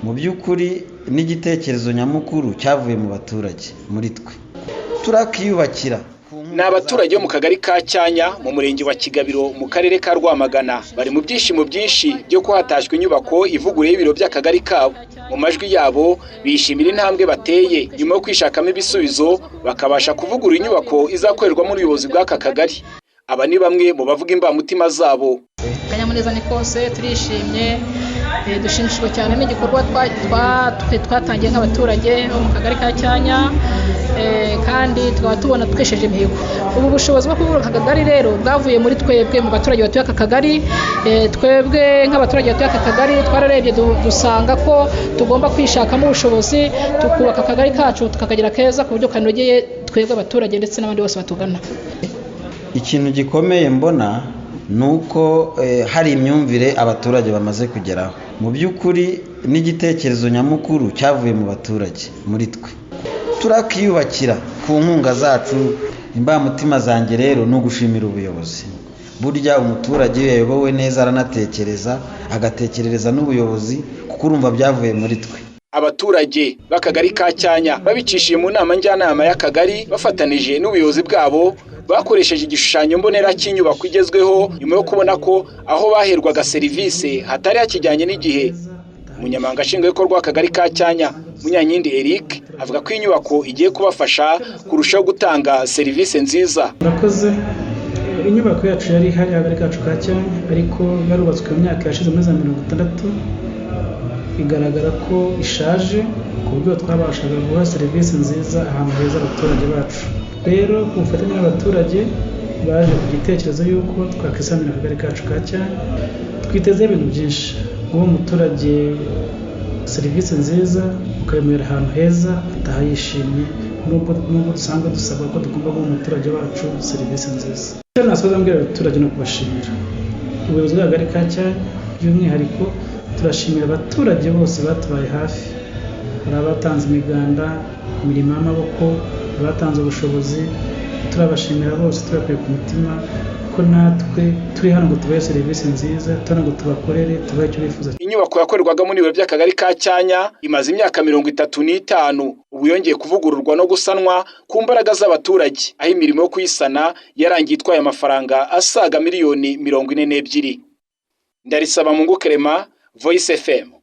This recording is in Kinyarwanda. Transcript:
Mu by'ukuri n'igitekerezo nyamukuru cyavuye mu baturage, muri twe turakiyubakira. Ni abaturage bo mu kagari ka Cyanya, mu murenge wa Kigabiro, mu karere ka Rwamagana. Bari mu byishimo byinshi byo ko hatashywe inyubako ivuguruye y'ibiro by'akagari kabo. Mu majwi yabo bishimira intambwe bateye nyuma yo kwishakamo ibisubizo, bakabasha kuvugurura inyubako izakorerwamo ubuyobozi bw'aka kagari. Aba ni bamwe mu bavuga imbamutima zabo. Akanyamuneza ni kose, turishimye, dushimishijwe cyane n'igikorwa twatangiye nk'abaturage bo mu kagari ka Cyanya, kandi tukaba tubona twesheje imihigo. Ubu bushobozi bwo kuvugurura aka kagari rero bwavuye muri twebwe mu baturage batuye aka kagari. Twebwe nk'abaturage batuye aka kagari twararebye dusanga ko tugomba kwishakamo ubushobozi, tukubaka akagari kacu tukakagira keza ku buryo kanogeye twebwe abaturage ndetse n'abandi bose batugana. Ikintu gikomeye mbona ni uko hari imyumvire abaturage bamaze kugeraho. Mu by'ukuri n'igitekerezo nyamukuru cyavuye mu baturage, muri twe turakiyubakira ku nkunga zacu. Imbamutima zanjye rero ni ugushimira ubuyobozi. Burya umuturage iyo yayobowe neza aranatekereza, agatekerereza n'ubuyobozi, kuko urumva byavuye muri twe. Abaturage b'akagari ka Cyanya babicishije mu nama njyanama y'akagari, bafatanije n'ubuyobozi bwabo, bakoresheje igishushanyo mbonera cy'inyubako igezweho, nyuma yo kubona ko aho baherwaga serivisi hatari hakijyanye n'igihe. Umunyamabanga nshingwabikorwa w'akagari ka Cyanya, Munyankindi Eric, avuga ko inyubako igiye kubafasha kurushaho gutanga serivisi nziza. Murakoze. Inyubako yacu yari ihari, akagari kacu ka Cyanya, ariko yarubatswe mu myaka yashize muri za 60, bigaragara ko ishaje ku buryo twabashaga guha serivisi nziza ahantu heza abaturage bacu. Rero ku bufatanye n'abaturage baje ku gitekerezo y'uko twakwisanira akagari kacu ka Cyanya. Twitezeho ibintu byinshi: guha umuturage serivisi nziza, ukayimuhera ahantu heza ataha yishimye, nubwo dusanzwe dusabwa ko tugomba guha umuturage wacu serivisi nziza. Icyo nasoza mbwira abaturage no kubashimira ubuyobozi bw'akagari ka Cyanya. By'umwihariko turashimira abaturage bose batubaye hafi. Hari abatanze imiganda, imirimo y'amaboko, abatanze ubushobozi. Turabashimira bose tubakuye ku mutima, ko natwe turi hano ngo tubahe serivisi nziza, turi hano ngo tubakorere, tubahe icyo bifuza. Inyubako yakorerwagamo n'ibiro by'akagari ka Cyanya imaze imyaka 35. Ubu yongeye kuvugururwa no gusanwa ku mbaraga z'abaturage, aho imirimo yo kuyisana yarangiye itwaye amafaranga asaga miliyoni 42. Ndarisaba Mungu Clement, Voice FM.